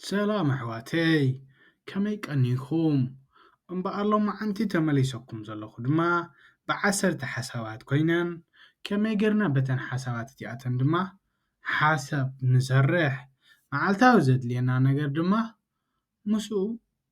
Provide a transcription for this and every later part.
ሰላም ኣሕዋተይ፣ ከመይ ቀኒኹም? እምበኣር ሎማዓንቲ ተመሊሰኩም ዘለኹ ድማ ብዓሰርተ ሓሳባት ኮይነን፣ ከመይ ጌርና በተን ሓሳባት እቲኣተን ድማ ሓሳብ ንሰርሕ። መዓልታዊ ዘድልየና ነገር ድማ ምስኡ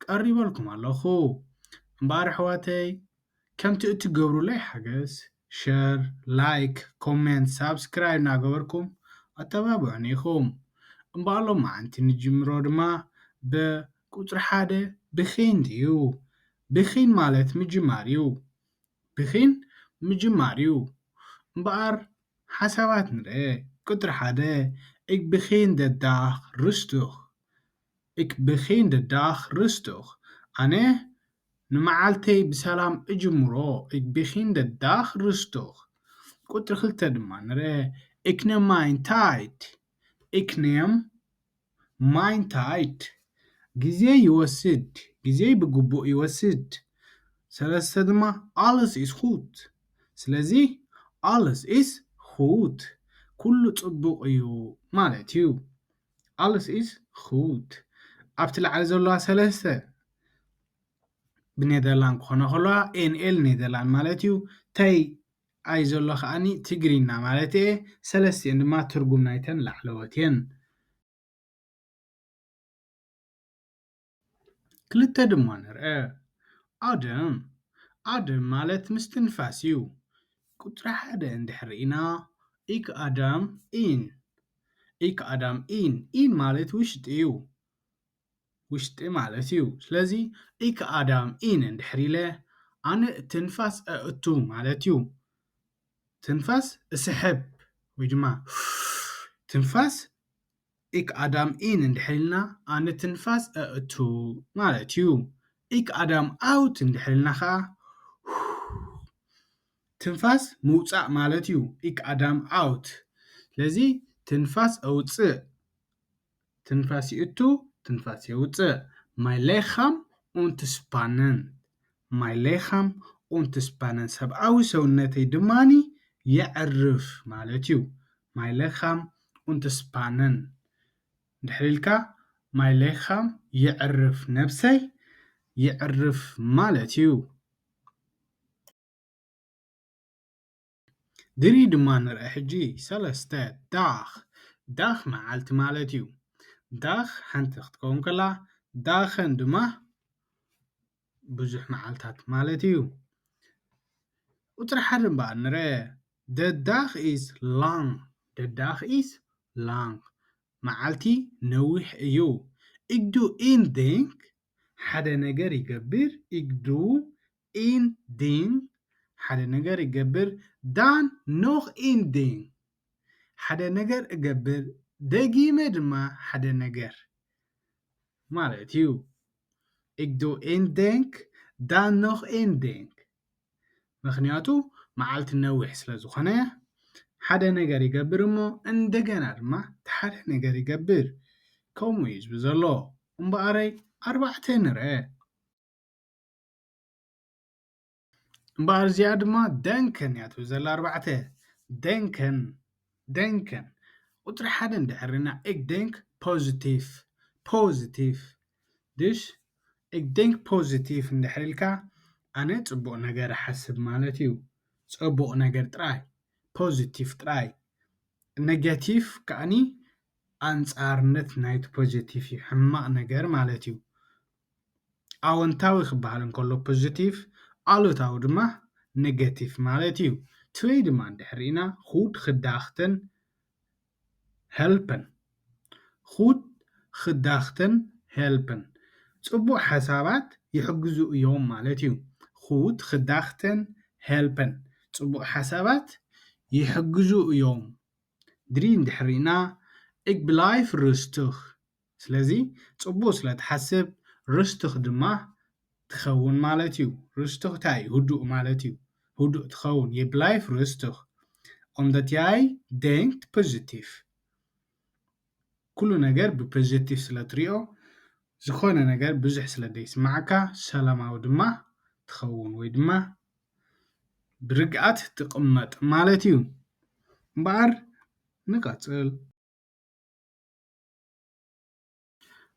ቀሪበልኩም ኣለኹ። እምበኣር ኣሕዋተይ፣ ከምቲ እትገብሩለይ ሓገዝ፣ ሸር፣ ላይክ፣ ኮሜንት፣ ሳብስክራይብ እናገበርኩም ኣተባብዑኒ ኢኹም። እምበኣር ሎማዓንቲ ንጅምሮ ድማ ብቁፅሪ ሓደ ብኺን እዩ። ብኺን ማለት ምጅማር እዩ። ብኺን ምጅማር እዩ። እምበኣር ሓሳባት ንርኤ። ቁፅሪ ሓደ፣ ik begin de dag rustig። Ik begin de dag rustig። ኣነ ንመዓልተይ ብሰላም እጅምሮ። Ik begin de dag rustig። ቁፅሪ ክልተ ድማ ንርኤ። Ik neem mijn tijd። Ik neem mijn tijd። ግዜ ይወስድ። ግዜ ብግቡእ ይወስድ። ሰለስተ ድማ alles is goed። ስለዚ alles is goed። ኩሉ ፅቡቕ እዩ ማለት እዩ። Alles is goed። ኣብቲ ላዕሊ ዘለዋ ሰለስተ ብኔደርላንድ ክኾና ከለዋ ኤን ኤል ኔደርላንድ ማለት እዩ። ተይ ኣይ ዘሎ ከዓኒ ትግርኛ ማለት እየ። ሰለስቲኤን ድማ ትርጉም ናይተን ላዕለዎት እየን። ክልተ ድማ ንርአ። ኣደም፣ ኣደም ማለት ምስትንፋስ እዩ። ቁፅሪ ሓደ እንድሕር ርኢና፣ ik adem in። Ik adem in። ኢን ማለት ውሽጢ እዩ። ውሽጢ ማለት እዩ። ስለዚ ik adem in እንድሕር ኢለ፣ ኣነ ትንፋስ እእቱ ማለት እዩ። ትንፋስ እስሕብ ወይ ድማ ትንፋስ ik adem in እንድሕር ኢልና፣ ኣነ ትንፋስ እእቱ ማለት እዩ። Ik adem uit እንድሕር ኢልና ኸዓ ትንፋስ ምውፃእ ማለት እዩ። Ik adem uit። ስለዚ ትንፋስ ኣውፅእ፣ ትንፋስ ይእቱ፣ ትንፋስ የውፅእ። Mijn lichaam ontspannen። Mijn lichaam ontspannen። ሰብኣዊ ሰውነተይ ድማኒ የዕርፍ ማለት እዩ። Mijn lichaam ontspannen። ድሕሪ ኢልካ my lichaam የዕርፍ፣ ነብሰይ የዕርፍ ማለት እዩ። ድሪ ድማ ንርአ ሕጂ ሰለስተ። ዳኽ፣ ዳኽ መዓልቲ ማለት እዩ። ዳኽ ሓንቲ ክትከውን ከላ፣ ዳኸን ድማ ብዙሕ መዓልታት ማለት እዩ። ቁፅሪ ሓደ እምበኣር ንርአ። De dag is lang። De dag is lang። መዓልቲ ነዊሕ እዩ። Ik doe één ding። ሓደ ነገር ይገብር። Ik doe één ding። ሓደ ነገር ይገብር። Dan nog één ding። ሓደ ነገር እገብር። ደጊመ ድማ ሓደ ነገር ማለት እዩ። Ik doe één ding, dan nog één ding። ምኽንያቱ መዓልቲ ነዊሕ ስለ ዝኾነ ሓደ ነገር ይገብር እሞ እንደገና ድማ እቲ ሓደ ነገር ይገብር። ከምኡ እዩ ዝብል ዘሎ። እምበኣረይ ኣርባዕተ ንርአ። እምበኣር እዚኣ ድማ danken እያ ትብል ዘላ ኣርባዕተ። Danken፣ danken። ቁፅሪ ሓደ እንድሕር ርኢና ik denk positief፣ positief። Dus ik denk positief እንድሕር ኢልካ ኣነ ፅቡቕ ነገር እሓስብ ማለት እዩ። ፅቡቕ ነገር ጥራይ፣ ፖዚቲቭ ጥራይ። ኔጋቲቭ ከዓኒ ኣንፃርነት ናይቲ ፖዚቲቭ እዩ፣ ሕማቕ ነገር ማለት እዩ። ኣወንታዊ ክበሃል እንከሎ ፖዚቲቭ፣ ኣሉታዊ ድማ ኔጋቲቭ ማለት እዩ። ትወይ ድማ እንድሕር ርኢና፣ goed gedachten helpen። Goed gedachten helpen። ፅቡቕ ሓሳባት ይሕግዙ እዮም ማለት እዩ። Goed gedachten helpen። ፅቡቕ ሓሳባት ይሕግዙ እዮም። ድሪ እንድሕር ርኢና፣ ik blijf rustig። ስለዚ ፅቡቕ ስለ ትሓስብ፣ rustig ድማ ትኸውን ማለት እዩ። Rustig እንታይ እዩ? ህዱእ ማለት እዩ። ህዱእ ትኸውን። Je blijft rustig omdat jij denkt positief። ኩሉ ነገር ብፖዚቲቭ ስለ ትሪኦ፣ ዝኾነ ነገር ብዙሕ ስለ ዘይስማዓካ፣ ሰላማዊ ድማ ትኸውን ወይ ድማ ብርግኣት ትቕመጥ ማለት እዩ። እምበኣር ንቐጽል።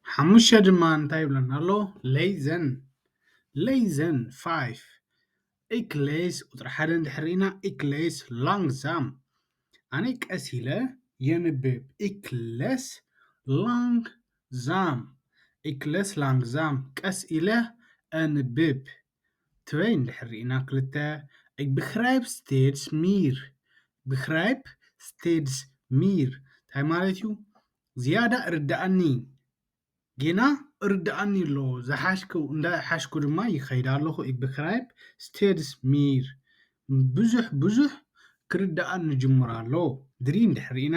ሓሙሽተ ድማ እንታይ ይብለና ኣሎ? Lesen. Lesen five. Ich lese፣ ቁፅሪ ሓደ እንድሕር ርኢና፣ ich lese langsam። ኣነ ቀስ ኢለ የንብብ። Ich lese langsam. Ich lese langsam፣ ቀስ ኢለ ኣንብብ። ትበይ እንድሕር ርኢና ክልተ፣ ich begreife steeds mehr። Begreife steeds mehr እንታይ ማለት እዩ? ዝያዳ እርዳኣኒ፣ ጌና እርዳኣኒ ኣሎ። ዝሓሽኩ እንዳሓሽኩ ድማ ይኸይድ ኣለኹ። Ich begreife steeds mehr። ብዙሕ ብዙሕ ክርዳኣኒ ጅምር ኣሎ። ድሪ እንድሕር ርኢና፣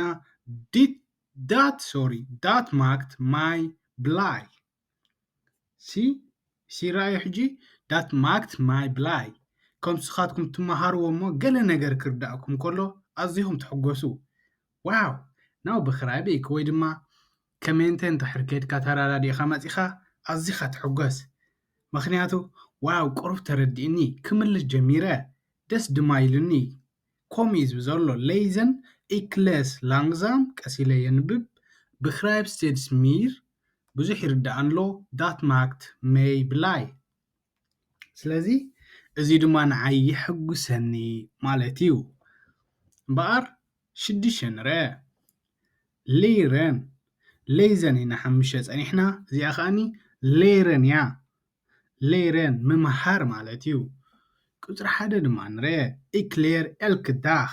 dit dat sorry dat maakt mij blij። ሲ ሲ ራእዩ ሕጂ፣ dat maakt mij blij። ከም ስኻትኩም ትመሃርዎ እሞ ገለ ነገር ክርዳእኩም ከሎ ኣዚኹም ትሕጎሱ። ዋው! ናው ብኽራይ ብኢክ ወይ ድማ ከሜንተ እንድሕር ከድካ ተራዳዲእኻ መጺኻ ኣዚኻ ትሕጎስ። ምኽንያቱ ዋው ቁሩብ ተረዲእኒ ክምልስ ጀሚረ ደስ ድማ ኢሉኒ። ከምኡ እዩ ዝብል ዘሎ። Lesen, ich lese langsam፣ ቀስ ኢለ የንብብ። Begrijfe steeds mehr፣ ብዙሕ ይርዳኣኒ ኣሎ። Dat maakt mij blij። ስለዚ እዚ ድማ ንዓይ የሐጉሰኒ ማለት እዩ። እምበኣር ሽዱሽተ ንርአ። Lehren። Lesen ኢና ሓሙሽተ ጸኒሕና፣ እዚኣ ከኣኒ lehren እያ። Lehren ምምሃር ማለት እዩ። ቁጽሪ ሓደ ድማ ንርአ። Ich lehre elke dag።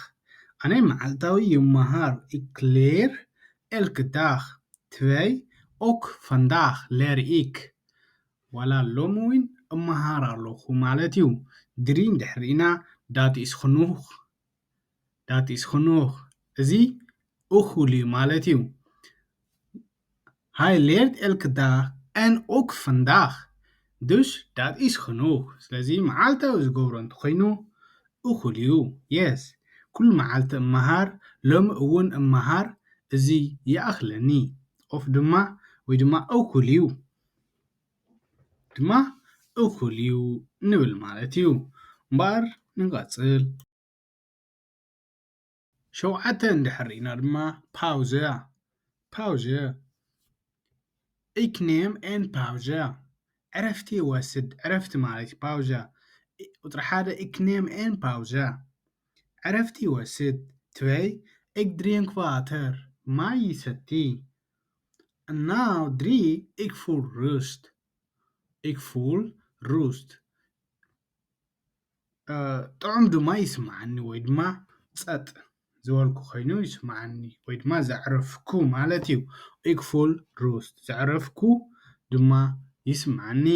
ኣነ መዓልታዊ ይመሃር። Ich lehre elke dag። ትበይ፣ ook vandaag leer ik። ዋላ ሎሚ እውን እመሃር ኣለኹ ማለት እዩ። ድሪ እንድሕር ርኢና፣ dat is genoeg። Dat is genoeg። እዚ እኹል እዩ ማለት እዩ። Hij leert elke dag en ook vandaag. Dus dat is genoeg. ስለዚ መዓልታዊ ዝገብሮ እንተኾይኑ እኹል እዩ። Yes። ኩሉ መዓልቲ እመሃር፣ ሎሚ እውን እመሃር፣ እዚ ይኣኽለኒ። Of ድማ፣ ወይ ድማ እኹል እዩ። ድማ እኹል እዩ ንብል ማለት እዩ። እምበኣር ንቐጽል። ሸውዓተ እንድሕር ርኢና ድማ Pause። Pause። Ich nehme eine Pause። ዕረፍቲ ይወስድ። ዕረፍቲ ማለት እዩ Pause። ቁጽሪ ሓደ፣ ich nehme eine Pause። ዕረፍቲ ይወስድ። ትበይ፣ ich drink water። ማይ ይሰቲ። እና ድሪ፣ ich voel rust። Ich voel rust። እ፣ ጥዑም ድማ ይስምዓኒ ወይ ድማ ጸጥ ዝበልኩ ኮይኑ ይስምዓኒ ወይ ድማ ዘዕረፍኩ ማለት እዩ። Ich voel rust። ዘዕረፍኩ ድማ ይስምዓኒ።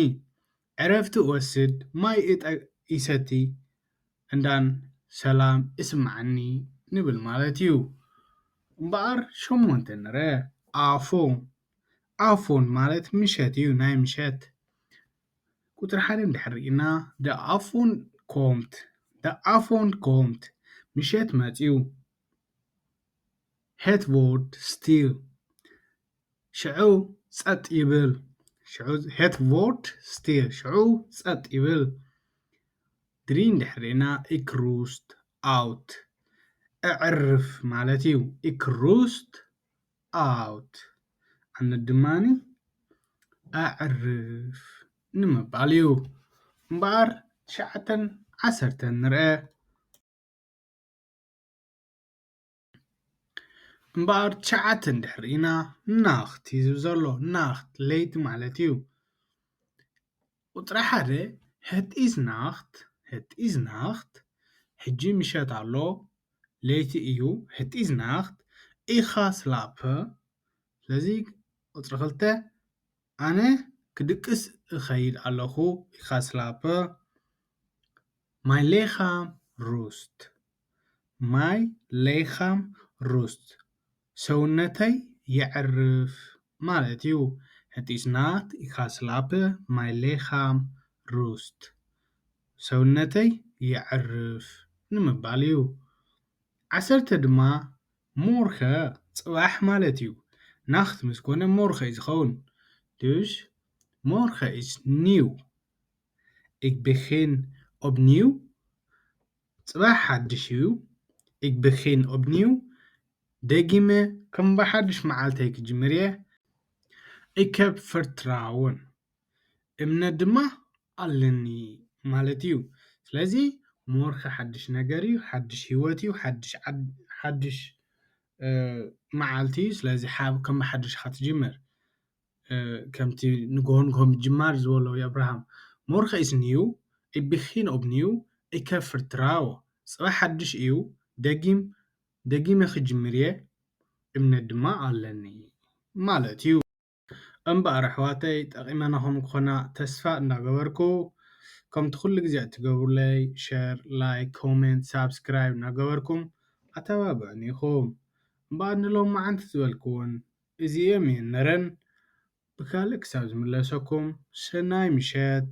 ዕረፍቲ እወስድ፣ ማይ እጠ-፣ ይሰቲ፣ እንዳን ሰላም ይስምዓኒ ንብል ማለት እዩ። እምበኣር ሸሞንተ ንረ፣ Avond። Avond ማለት ምሸት እዩ፣ ናይ ምሸት። ቁጽሪ ሓደ እንድሕር ርኢና፣ der Avond kommt። Der Avond kommt። ምሸት መጽዩ። Het wordt stil። ሽዑ ጸጥ ይብል። ሽዑ፣ het wordt stil። ሽዑ ጸጥ ይብል። ድሪ እንድሕር ርኢና፣ ik rust uit። እዕርፍ ማለት እዩ። Ik rust uit። ኣነ ድማኒ ኣዕርፍ ንምባል እዩ። እምበኣር ትሽዓተን ዓሰርተን ንርአ። እምበኣር ትሽዓተ እንድሕር ርኢና፣ ናኽት እዩ ዝብል ዘሎ። ናኽት ለይቲ ማለት እዩ። ቁጽሪ ሓደ፣ het is nacht፣ het is nacht፣ ሕጂ ምሸት ኣሎ፣ ለይቲ እዩ፣ het is nacht፣ ich ga slapen። ስለዚ ቁጽሪ ክልተ፣ ኣነ ክድቅስ እኸይድ ኣለኹ፣ ich ga slapen። Mijn lichaam rust። Mijn lichaam rust። ሰውነተይ የዕርፍ ማለት እዩ። Het is nacht, ik ga slapen, mijn lichaam rust። ሰውነተይ የዕርፍ ንምባል እዩ። ዓሰርተ ድማ morgen፣ ጽባሕ ማለት እዩ። ናኽት ምስ ኮነ morgen እዩ ዝኸውን። Dus morgen is nieuw። Ik begin opnieuw። ጽባሕ ሓድሽ እዩ። Ik begin opnieuw። ደጊመ ከም ብሓድሽ መዓልተይ ክጅምር እየ። Ich habe Vertrauen እምነት ድማ ኣለኒ ማለት እዩ። ስለዚ ሞርኸ ሓድሽ ነገር እዩ፣ ሓድሽ ህይወት እዩ፣ ሓድሽ ዓድ- ሓድሽ እ፣ መዓልቲ እዩ። ስለዚ ሓብ ከም ሓድሽ ኢኻ ትጅምር። እ፣ ከምቲ ንግሆ ንግሆ ምጅማር ዝበሎ የብርሃም ሞርኸ is new፣ ich beginne opnieuw፣ ich habe Vertrauen ጽባሕ ሓድሽ እዩ፣ ደጊም ደጊመ ክጅምር እየ፣ እምነት ድማ ኣለኒ ማለት እዩ። እምበኣር ኣሕዋተይ ጠቒመናኹም ክኾና ተስፋ እንዳገበርኩ ከምቲ ኩሉ ግዜ እትገብሩለይ share፣ like፣ comment፣ subscribe እናገበርኩም ኣተባብዑኒ ኢኹም። እምበኣር ንሎማዓንቲ ዝበልኩውን እዚኦም እየን ነረን። ብካልእ ክሳብ ዝምለሰኩም ሰናይ ምሸት።